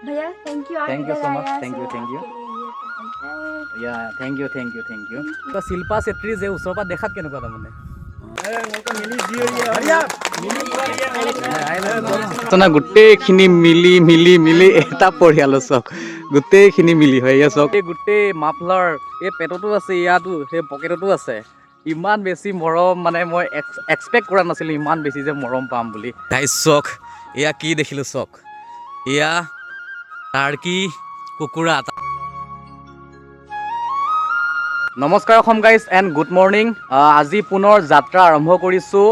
भैया, thank you. आप Thank you इधर so much. आया, Thank you, so thank you. आपके लिए ये present है। Yeah, thank you, thank you, thank you. তো শিল্পা চেত্ৰী যে, ওচৰৰ পৰা দেখাত কেনেকুৱা তাৰমানে? গোটেইখিনি মিলি মিলি মিলি এটা পৰিয়াল। চাওক, গোটেইখিনি মিলি হয়। এয়া চাওক, এই গোটেই মাফলাৰ, এই পেটতো আছে, ইয়াতো, সেই পকেটতো আছে। ইমান বেছি মৰম, মানে মই এক্সপেক্ট কৰা নাছিলোঁ ইমান বেছি যে মৰম পাম বুলি। গাইজ, চাওক, এয়া কি দেখিলোঁ চাওক। এয়া টাৰ্কি কুকুৰা। নমস্কাৰ Assam guys and good morning. আজি পুনৰ যাত্ৰা আৰম্ভ কৰিছোঁ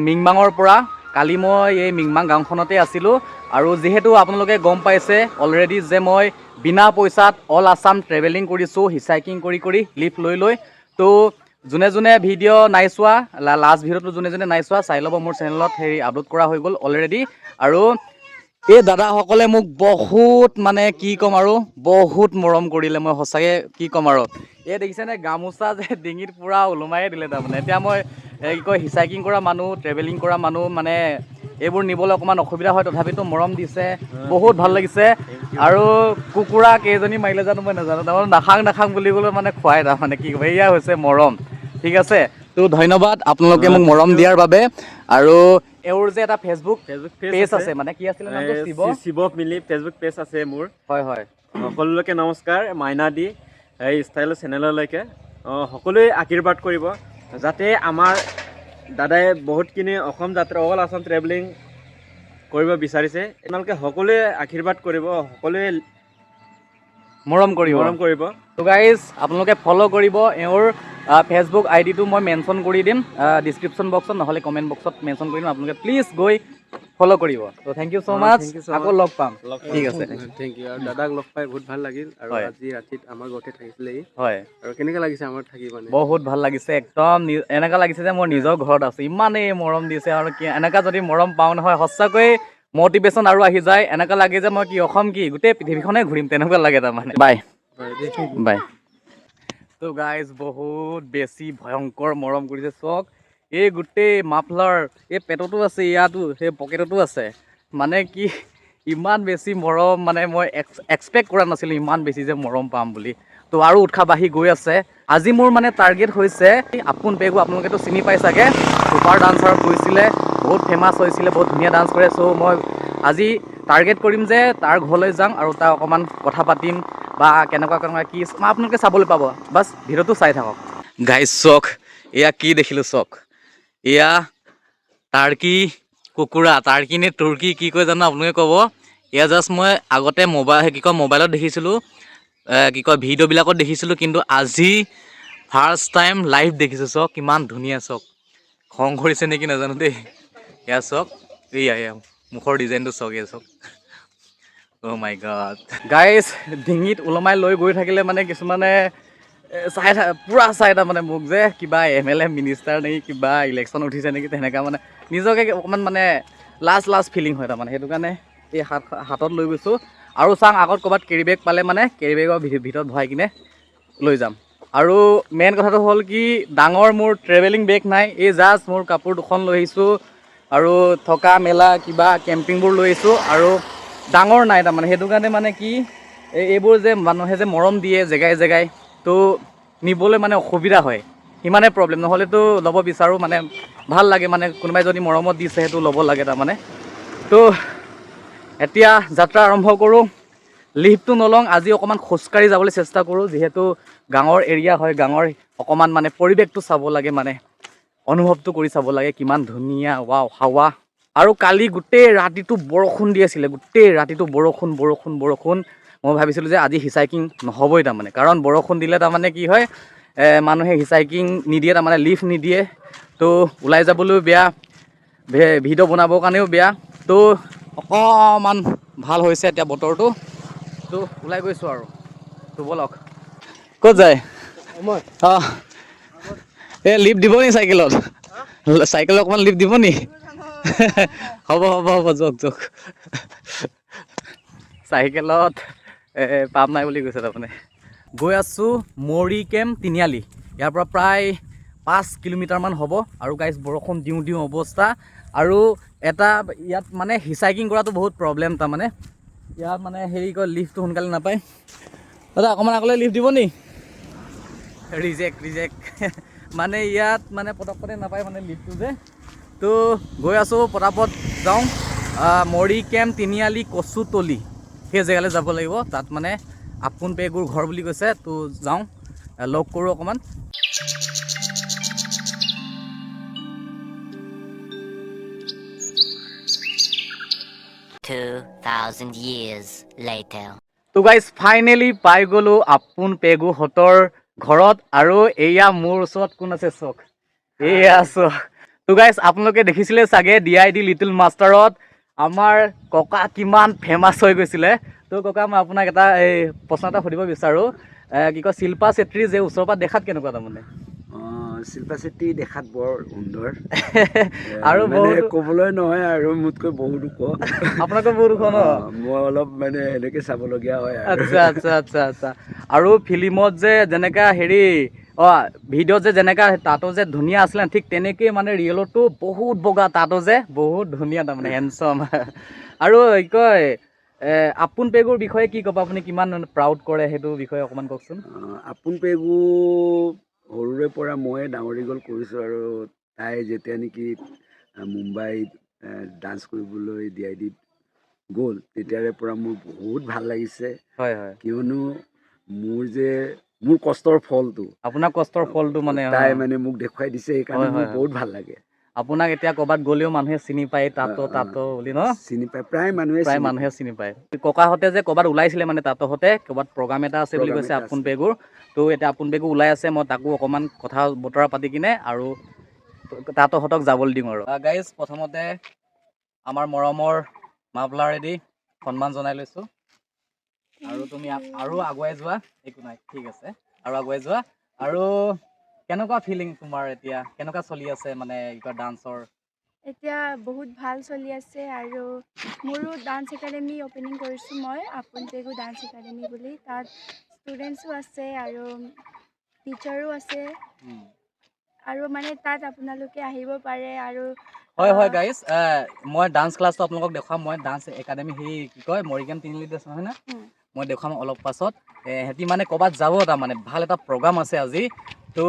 মিংমাঙৰ পৰা। কালি মই এই মিংমাং গাঁওখনতে আছিলোঁ আৰু যিহেতু আপোনালোকে গম পাইছে অলৰেডি যে মই বিনা পইচাত অল আছাম ট্ৰেভেলিং কৰিছোঁ, হিচাইকিং কৰি কৰি, লিফ্ট লৈ লৈ। তো যোনে যোনে ভিডিঅ' নাই চোৱা, লাষ্ট ভিডিঅ'টো যোনে যোনে নাই চোৱা, চাই ল'ব। মোৰ চেনেলত হেৰি আপলোড কৰা হৈ গ'ল অলৰেডি। আৰু এই দাদাসকলে মোক বহুত, মানে কি ক'ম আৰু, বহুত মৰম কৰিলে। মই সঁচাকৈ কি ক'ম আৰু, এই দেখিছেনে গামোচা যে ডিঙিত পূৰা ওলোমায়ে দিলে তাৰমানে। এতিয়া মই কি কয়, হিচাইকিং কৰা মানুহ, ট্ৰেভেলিং কৰা মানুহ, মানে এইবোৰ নিবলৈ অকণমান অসুবিধা হয়। তথাপিতো মৰম দিছে, বহুত ভাল লাগিছে। আৰু কুকুৰা কেইজনী মাৰিলে জানো মই নাজানো, তাৰমানে নাখাং নাখাং বুলি ক'লেও মানে খুৱাই। তাৰমানে কি ক'ব, এয়া হৈছে মৰম। ঠিক আছে, তো ধন্যবাদ আপোনালোকে মোক মৰম দিয়াৰ বাবে। আৰু এওঁৰ যে এটা ফেচবুক ফেচবুক পেজ আছে, মানে কি আছিলে নামটো? শিৱ শিৱ মিলি ফেচবুক পেজ আছে মোৰ। হয় হয় সকলোলৈকে নমস্কাৰ। মাইনা দি এই ষ্টাইল চেনেললৈকে সকলোৱে আশীৰ্বাদ কৰিব, যাতে আমাৰ দাদাই বহুতখিনি অসম যাত্ৰা, অল আছাম ট্ৰেভেলিং কৰিব বিচাৰিছে। আপোনালোকে সকলোৱে আশীৰ্বাদ কৰিব, সকলোৱে মৰম কৰিব। মৰম কৰিব। তো গাইজ, আপোনালোকে ফ'ল' কৰিব। এওঁৰ ফেচবুক আই ডিটো মই মেনশ্যন কৰি দিম ডিছক্ৰিপশ্যন বক্সত, নহ'লে কমেণ্ট বক্সত মেনশ্যন কৰি দিম। আপোনালোকে প্লিজ গৈ ফ'ল' কৰিব। তো thank you so much. Thank you so আকৌ much. লগ পাম। লগ পাম। ঠিক আছে। Thank U. আৰু দাদাক লগ পাই বহুত ভাল লাগিল আৰু আজি ৰাতিত আমাৰ ঘৰতে থাকিছিলে ই। আৰু কেনেকুৱা লাগিছে আমাৰ থাকি মানে? বহুত ভাল লাগিছে একদম। এনেকুৱা লাগিছে যে মই নিজৰ ঘৰত আছোঁ। ইমানেই মৰম দিছে আৰু কি, এনেকুৱা যদি মৰম পাওঁ নহয়, সঁচাকৈ মটিভেশ্যন আৰু আহি যায়। এনেকুৱা লাগে যে মই কি অসম কি, গোটেই পৃথিৱীখনে ঘূৰিম, তেনেকুৱা লাগে তাৰমানে। Bye bye. তো গাইজ, বহুত বেছি ভয়ংকৰ মৰম কৰিছে। চাওক, এই গোটেই মাফলাৰ, এই পেটতো আছে, ইয়াতো, সেই পকেটতো আছে। মানে কি, ইমান বেছি মৰম, মানে মই এক্সপেক্ট কৰা নাছিলোঁ ইমান বেছি যে মৰম পাম বুলি। তো আৰু উৎসাহ বাঢ়ি গৈ আছে। আজি মোৰ মানে টাৰ্গেট হৈছে আপোন পেগু। আপোনালোকেতো চিনি পাই চাগে, ছুপাৰ ডান্সাৰত গৈছিলে, বহুত ফেমাছ হৈছিলে, বহুত ধুনীয়া ডান্স কৰে। চ' মই আজি টাৰ্গেট কৰিম যে তাৰ ঘৰলৈ যাম আৰু তাৰ অকণমান কথা পাতিম বা কেনেকুৱা কেনেকুৱা কি আপোনালোকে চাবলৈ পাব। বাছ, ভিডিঅ'টো চাই থাকক। গাইজ, চাওক, এয়া কি দেখিলোঁ চাওক। এয়া টাৰ্কি কুকুৰা। টাৰ্কি নে তুৰ্কী কি কয় জানো, আপোনালোকে ক'ব। এয়া জাষ্ট মই আগতে মোবাইল, কি কয়, মোবাইলত দেখিছিলোঁ, কি কয়, ভিডিঅ'বিলাকত দেখিছিলোঁ, কিন্তু আজি ফাৰ্ষ্ট টাইম লাইভ দেখিছোঁ। চাওক, কিমান ধুনীয়া চাওক। খং কৰিছে নেকি নাজানো দেই। এয়া চাওক, এইয়া এয়া মুখৰ ডিজাইনটো চাওক, এয়া চাওক। অ' মাই গড গাইজ, ডিঙিত ওলমাই লৈ গৈ থাকিলে মানে কিছুমানে চাই থাক, পূৰা চাই। তাৰমানে মোক যে কিবা এমএলএ, মিনিষ্টাৰ নেকি, কিবা ইলেকশ্যন উঠিছে নেকি, তেনেকুৱা মানে নিজকে অকণমান মানে লাজ লাজ ফিলিং হয় তাৰমানে। সেইটো কাৰণে এই হাতত লৈ গৈছোঁ। আৰু চাং, আগত ক'ৰবাত কেৰি বেগ পালে মানে কেৰি বেগৰ ভিতৰত ভৰাই কিনে লৈ যাম। আৰু মেইন কথাটো হ'ল কি, ডাঙৰ মোৰ ট্ৰেভেলিং বেগ নাই। এই জাষ্ট মোৰ কাপোৰ দুখন লৈ আহিছোঁ আৰু থকা মেলা কিবা কেম্পিংবোৰ লৈ আহিছোঁ আৰু ডাঙৰ নাই তাৰমানে। সেইটো কাৰণে মানে কি, এইবোৰ যে মানুহে যে মৰম দিয়ে জেগাই জেগাই, তো নিবলৈ মানে অসুবিধা হয়। সিমানে প্ৰব্লেম, নহ'লেতো ল'ব বিচাৰোঁ। মানে ভাল লাগে, মানে কোনোবাই যদি মৰমত দিছে, সেইটো ল'ব লাগে তাৰমানে। তো এতিয়া যাত্ৰা আৰম্ভ কৰোঁ। লিফ্টটো নলওঁ আজি, অকণমান খোজকাঢ়ি যাবলৈ চেষ্টা কৰোঁ। যিহেতু গাঁৱৰ এৰিয়া হয়, গাঁৱৰ অকণমান মানে পৰিৱেশটো চাব লাগে, মানে অনুভৱটো কৰি চাব লাগে কিমান ধুনীয়া, ৱাও হাৱা। আৰু কালি গোটেই ৰাতিটো বৰষুণ দি আছিলে, গোটেই ৰাতিটো বৰষুণ, বৰষুণ, বৰষুণ। মই ভাবিছিলোঁ যে আজি হিচাইকিং নহ'বই তাৰমানে, কাৰণ বৰষুণ দিলে তাৰমানে কি হয়, মানুহে হিচাইকিং নিদিয়ে তাৰমানে, লিফ্ট নিদিয়ে। তো ওলাই যাবলৈও বেয়া, ভিডিঅ' বনাবৰ কাৰণেও বেয়া। তো অকণমান ভাল হৈছে এতিয়া বতৰটো, তো ওলাই গৈছোঁ আৰু। তো ব'লক। ক'ত যায়? অঁ, এই লিফ্ট দিব নি চাইকেলত? চাইকেলত অকণমান লিফ্ট দিব নি? হ'ব হ'ব হ'ব, যাওক যাওক। চাইকেলত পাম নাই বুলি কৈছে তাৰমানে। গৈ আছোঁ মৰিকেম তিনিআলি। ইয়াৰ পৰা প্ৰায় 5 কিলোমিটাৰমান হ'ব। আৰু গাইজ, বৰষুণ দিওঁ দিওঁ অৱস্থা। আৰু এটা ইয়াত মানে হিচাইকিং কৰাটো বহুত প্ৰব্লেম তাৰমানে। ইয়াত মানে হেৰি কয়, লিফ্টটো সোনকালে নাপায়। দাদা, অকণমান আগলৈ লিফ্ট দিব নি? Reject, reject. মানে ইয়াত মানে পটকতে নাপায় মানে লিফ্টটো যে। তো গৈ আছোঁ, পটাপট যাওঁ। মৰিকেম তিনিআলি কচুতলি, সেই জেগালৈ যাব লাগিব। তাত মানে আপোন পেগুৰ ঘৰ বুলি কৈছে। তো যাওঁ, লগ কৰোঁ অকণমান। 2,000 years later. তো গাইজ, ফাইনেলি পাই গ'লোঁ আপোন পেগুহঁতৰ ঘৰত। আৰু এয়া মোৰ ওচৰত কোন আছে চাওক, এয়া চাওক। তো গাইজ, আপোনালোকে দেখিছিলে চাগে DID little মাষ্টাৰত আমাৰ ককা কিমান ফেমাছ হৈ গৈছিলে। তো ককা, মই আপোনাক এটা এই প্ৰশ্ন এটা সুধিব বিচাৰোঁ। কি কয়, শিল্পা চেত্ৰী যে ওচৰৰ পৰা দেখাত কেনেকুৱা তাৰমানে? অঁ, শিল্পা চেত্ৰী দেখাত বৰ সুন্দৰ। আৰু মানে বহুত ক'বলৈ নহয় আৰু, মোতকৈ বহুত ওখ। আপোনালোকৰ বহুত ওখ ন? মই অলপ মানে এনেকে চাবলগীয়া হয় আৰু। আচ্ছা, আৰু ফিল্মত যে যেনেকা হেৰি ভিডিঅ'ত যে যেনেকা তাতো যে ধুনীয়া আছিলে, ঠিক তেনেকেই মানে ৰিয়েলতো বহুত বগা, তাতো যে বহুত ধুনীয়া তাৰমানে, হেণ্ডচম। আৰু কি কয়, আপোন পেগুৰ বিষয়ে কি ক'ব আপুনি? কিমান প্ৰাউড কৰে সেইটো বিষয়ে অকণমান কওকচোন। আপোন পেগু সৰুৰে পৰা ময়ে ডাঙৰ দীঘল কৰিছোঁ আৰু তাই যেতিয়া নেকি মুম্বাইত ডান্স কৰিবলৈ DIDত গ'ল, তেতিয়াৰে পৰা মোৰ বহুত ভাল লাগিছে। হয় হয় কিয়নো মোৰ কষ্টৰ ফলটো আপোনাৰ কষ্টৰ ফলটো মানে তাই মানে মোক দেখুৱাই দিছে, সেইকাৰণে মোৰ বহুত ভাল লাগে। আপোনাক এতিয়া ক'ৰবাত গ'লেও মানুহে চিনি পায় তাতো তাতো বুলি ন? চিনি পায়, প্ৰায় মানুহে প্ৰায় চিনি মানুহে চিনি পায়। ককাহঁতে যে ক'ৰবাত ওলাইছিলে, মানে তাতহঁতে ক'ৰবাত প্ৰগ্ৰাম এটা আছে বুলি প্ৰগ্ৰাম কৈছে এটা আপোন আছে। পেগুৰ। তো এতিয়া আপোন পেগু ওলাই আছে, মই তাকো অকণমান কথা বতৰা পাতি কিনে আৰু তাতহঁতক যাবলৈ দিম। আৰু গাইজ, প্ৰথমতে আমাৰ মৰমৰ মাফলাৰেদি সন্মান জনাই লৈছোঁ। আৰু তুমি আৰু আগুৱাই যোৱা, একো নাই, ঠিক আছে, আৰু আগুৱাই যোৱা। আৰু কেনেকুৱা ফিলিং তোমাৰ এতিয়া, কেনেকুৱা চলি আছে মানে কি কয় ডান্সৰ? এতিয়া বহুত ভাল চলি আছে। আৰু মোৰো ডান্স একাডেমি অ'পেনিং কৰিছোঁ মই, আপোন পেগু ডান্স একাডেমি বুলি। তাত ষ্টুডেণ্টছো আছে আৰু টিচাৰো আছে। আৰু মানে তাত আপোনালোকে আহিব পাৰে আৰু হয়, গাইজ, মই ডান্স ক্লাছটো আপোনালোকক দেখুৱাম। মই ডান্স একাডেমি সেই কি কয় মৰিগাঁও তিনিআলিত আছে, নহয় নে? মই দেখুৱাম অলপ পাছত। সিহঁতি মানে ক'ৰবাত যাব, তাৰমানে ভাল এটা প্ৰগ্ৰাম আছে আজি। তো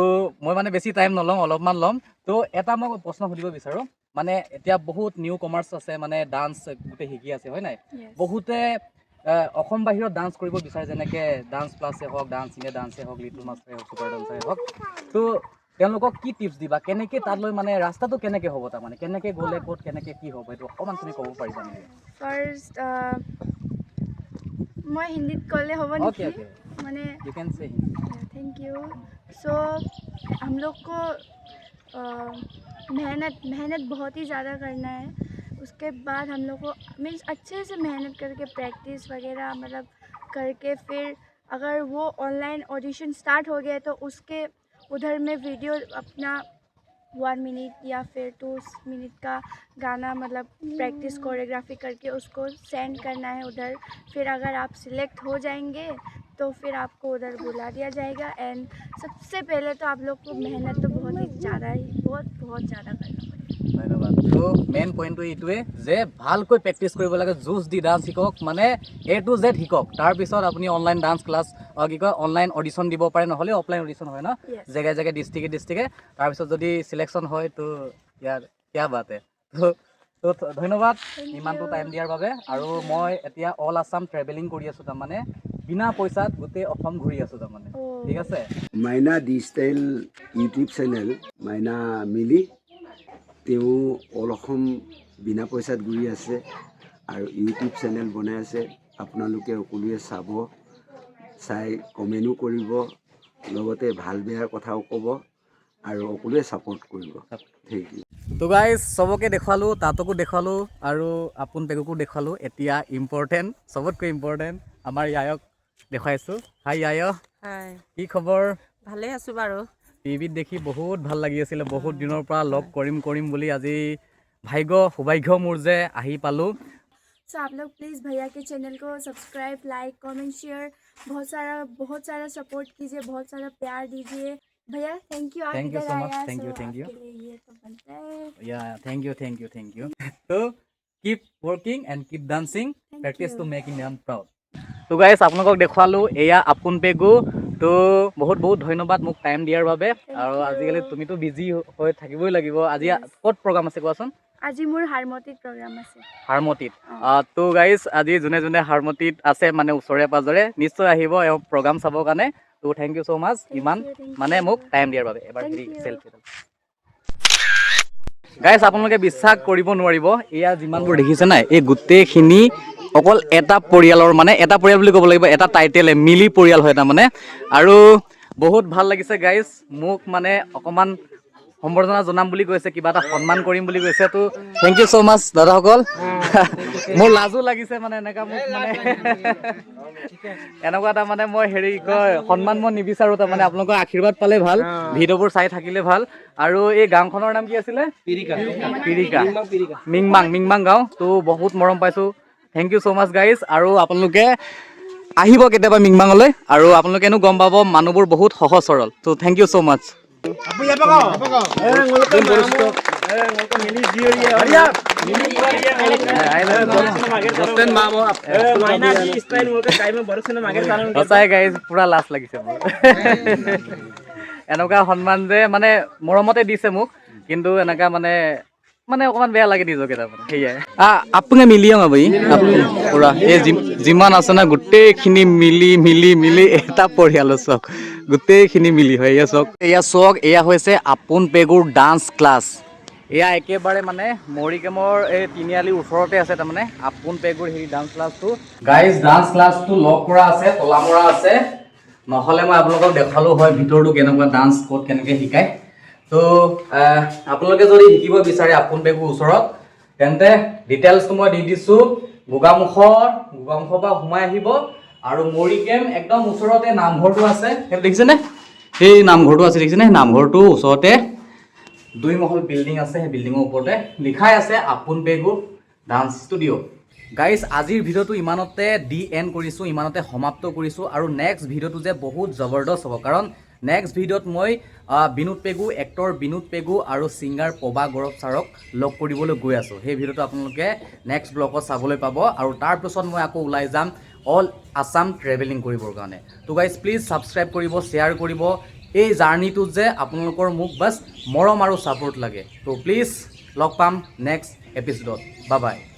মই মানে বেছি টাইম নলওঁ, অলপমান ল'ম। তো এটা মই প্ৰশ্ন সুধিব বিচাৰোঁ, মানে এতিয়া বহুত নিউ কমাৰ্চ আছে, মানে ডান্স গোটেই শিকি আছে, হয় নাই? Yes. বহুতে অসম বাহিৰত ডান্স কৰিব বিচাৰে, যেনেকৈ ডান্স প্লাছে হওক, ডান্স ইণ্ডিয়া ডান্সে হওক, লিটল মাষ্টাৰে হওক, ছুপাৰ ডান্সাৰে হওক। তো তেওঁলোকক কি টিপছ দিবা? কেনেকৈ তালৈ মানে ৰাস্তাটো কেনেকৈ হ'ব, তাৰমানে কেনেকৈ গ'লে ক'ত কেনেকৈ কি হ'ব, এইটো অকণমান তুমি ক'ব পাৰিবা নেকি? ফাৰ্ষ্ট মই হিন্দীত ক'লে হ'ব অ'কে। নেকি? অ'কে। মানে You can say. Thank you. सो हम लोग को मेहनत मेहनत बहुत ही ज़्यादा करना है। उसके बाद हम लोग को मीन्स अच्छे से मेहनत करके, प्रैक्टिस वगैरह मतलब करके, फिर अगर वो ऑनलाइन ऑडिशन स्टार्ट हो गया तो उसके उधर में वीडियो अपना 1 मिनट या फिर 2 मिनट का गाना मतलब प्रैक्टिस कोरियोग्राफी करके उसको सेंड करना है उधर। फिर अगर आप सिलेक्ट हो जाएंगे तो फिर आपको उधर बुला दिया जाएगा। एंड सबसे पहले तो आप लोग को मेहनत तो बहुत ही ज़्यादा ही, बहुत बहुत ज़्यादा करना पड़ेगा। ধন্যবাদ। তো মেইন পইণ্টটো এইটোৱে যে ভালকৈ প্ৰেক্টিচ কৰিব লাগে, যুঁজ দি ডান্স শিকক, মানে এ টু জেড শিকক। তাৰপিছত আপুনি অনলাইন ডান্স ক্লাছ, কি কয়, অনলাইন অডিশ্যন দিব পাৰে, নহ'লে অফলাইন অডিশ্যন হয় ন? Yes. জেগাই জেগাই, ডিষ্ট্ৰিক্টে ডিষ্ট্ৰিক্টে। তাৰপিছত যদি চিলেকশ্যন হয় তো ইয়াৰ क्या बात है। তো ধন্যবাদ Thank ইমানটো you. Time দিয়াৰ বাবে। আৰু মই এতিয়া অল আছাম ট্ৰেভেলিং কৰি আছোঁ, তাৰমানে বিনা পইচাত গোটেই অসম ঘূৰি আছোঁ তাৰমানে। Oh. ঠিক আছে। মাইনা ডি ষ্টাইল ইউটিউব চেনেল, মাইনা মিলি, তেওঁ অল অসম বিনা পইচাত ঘূৰি আছে আৰু ইউটিউব চেনেল বনাই আছে। আপোনালোকে সকলোৱে চাব, চাই কমেণ্টো কৰিব, লগতে ভাল বেয়াৰ কথাও ক'ব আৰু সকলোৱে ছাপৰ্ট কৰিব। Thank U. তো গাইজ, চবকে দেখুৱালোঁ, তাঁতকো দেখুৱালোঁ আৰু আপোন পেগুকো দেখুৱালোঁ। এতিয়া ইম্পৰ্টেণ্ট, চবতকৈ ইম্পৰ্টেণ্ট আমাৰ য়ায়ক দেখুৱাইছোঁ। হাই য়ায়। হাই। কি খবৰ? ভালেই আছোঁ বাৰু। টিভিত দেখি বহুত ভাল লাগি আছিলে। বহুত দিনৰ পৰা লগ কৰিম কৰিম বুলি আজি ভাগ্য সৌভাগ্য মোৰ যে আহি পালোঁ। सो आप लोग प्लीज़ भैया के चैनल को सब्सक्राइब, लाइक, कमेंट, शेयर, बहुत सारा सपोर्ट कीजिए, बहुत सारा प्यार दीजिए। भैया, thank you, आप Thank you इधर so much. आया। Thank you, so thank you. आपके लिए ये तो बनता है। Yeah, thank you, thank you, thank you. তো Keep working and keep dancing. Thank practice you. To make Indian proud. তো গাইজ, আপোনালোকক দেখুৱালোঁ এয়া আপোন পেগু। তো বহুত বহুত ধন্যবাদ মোক টাইম দিয়াৰ বাবে। আৰু you. আজিকালি তুমিতো বিজি হৈ থাকিবই লাগিব। আজি Yes. ক'ত প্ৰগ্ৰাম আছে কোৱাচোন? আজি মোৰ হাৰমতিত প্ৰগ্ৰাম আছে। হাৰমতিত। অঁ। তো গাইজ, আজি যোনে যোনে হাৰমতিত আছে, মানে ওচৰে পাজৰে, নিশ্চয় আহিব এওঁ প্ৰগ্ৰাম চাবৰ কাৰণে। তো thank you so much Thank ইমান you, thank মানে you. মোক টাইম দিয়াৰ বাবে। এবাৰ Thank হেৰি you. Selfie. Guys, আপোনালোকে বিশ্বাস কৰিব নোৱাৰিব, এয়া যিমানবোৰ দেখিছে নাই, এই গোটেইখিনি অকল এটা পৰিয়ালৰ, মানে এটা পৰিয়াল বুলি ক'ব লাগিব, এটা টাইটেলে মিলি পৰিয়াল হয় তাৰমানে। আৰু বহুত ভাল লাগিছে গাইজ। মোক মানে অকণমান সম্বৰ্ধনা জনাম বুলি কৈছে, কিবা এটা সন্মান কৰিম বুলি কৈছে। তো thank you so মাছ দাদাসকল। মোৰ লাজো লাগিছে, মানে এনেকা মোক মানে এনেকুৱা এটা মানে মই হেৰি কয় সন্মান মই নিবিচাৰো তাৰমানে, আপোনালোকৰ আশীৰ্বাদ পালে ভাল, ভিডিঅ'বোৰ চাই থাকিলে ভাল। আৰু এই গাঁওখনৰ নাম কি আছিলে? পিৰিকা, মিংমাং, মিংমাং গাঁও। তো বহুত মৰম পাইছোঁ, thank you so much guys. আৰু আপোনালোকে আহিব কেতিয়াবা মিংমাঙলৈ আৰু আপোনালোকেনো গম পাব মানুহবোৰ বহুত সহজ সৰল। তো thank you so much. সঁচাই গাইজ, পুৰা লাজ লাগিছে মোৰ। এনেকুৱা সন্মান যে মানে মৰমতে দিছে মোক, কিন্তু এনেকুৱা মানে অকণমান বেয়া লাগে নিজকে তাৰমানে, সেয়াই। আপুনি মিলি ভাই পুৰা এই যিমান আছে না, গোটেইখিনি মিলি মিলি মিলি এটা পৰিয়াল। চাওক, গোটেইখিনি মিলি হয়। এয়া চাওক, এয়া চাওক, এয়া হৈছে আপোন পেগুৰ ডান্স ক্লাছ। এয়া একেবাৰে মানে মৰিকেমৰ এই তিনিআলিৰ ওচৰতে আছে তাৰমানে আপোন পেগুৰ হেৰি ডান্স ক্লাছটো। গাইজ, ডান্স ক্লাছটো লক কৰা আছে, তলা মৰা আছে, নহ'লে মই আপোনালোকক দেখালো হয় ভিতৰটো কেনেকুৱা, ডান্স ক'ত কেনেকৈ শিকায়। তো আপোনালোকে যদি শিকিব বিচাৰে আপোন পেগুৰ ওচৰত, তেন্তে ডিটেইলছটো মই দি দিছোঁ। গোগামুখৰ পৰা সোমাই আহিব আৰু মৰিকেম একদম ওচৰতে নামঘৰটো আছে, সেইটো দেখিছেনে? সেই নামঘৰটো আছে, দেখিছেনে? সেই নামঘৰটোৰ ওচৰতে দুই মহল বিল্ডিং আছে, সেই বিল্ডিঙৰ ওপৰতে লিখাই আছে আপোন পেগু ডান্স ষ্টুডিঅ'। গাইজ, আজিৰ ভিডিঅ'টো ইমানতে the end কৰিছোঁ, ইমানতে সমাপ্ত কৰিছোঁ। আৰু নেক্সট ভিডিঅ'টো যে বহুত জবৰদস্ত হ'ব, কাৰণ নেক্সট ভিডিঅ'ত মই বিনোদ পেগু, এক্টৰ বিনোদ পেগু আৰু ছিংগাৰ পবা গৌৰৱ ছাৰক লগ কৰিবলৈ গৈ আছোঁ। সেই ভিডিঅ'টো আপোনালোকে নেক্সট ব্লগত চাবলৈ পাব। আৰু তাৰপিছত মই আকৌ ওলাই যাম অল আছাম ট্ৰেভেলিং কৰিবৰ কাৰণে। তো গাইজ, প্লিজ ছাবস্ক্ৰাইব কৰিব, শ্বেয়াৰ কৰিব। এই জাৰ্ণিটোত যে আপোনালোকৰ মোক বাছ মৰম আৰু ছাপোৰ্ট লাগে। তো প্লিজ, লগ পাম নেক্সট এপিছ'ডত। Bye bye.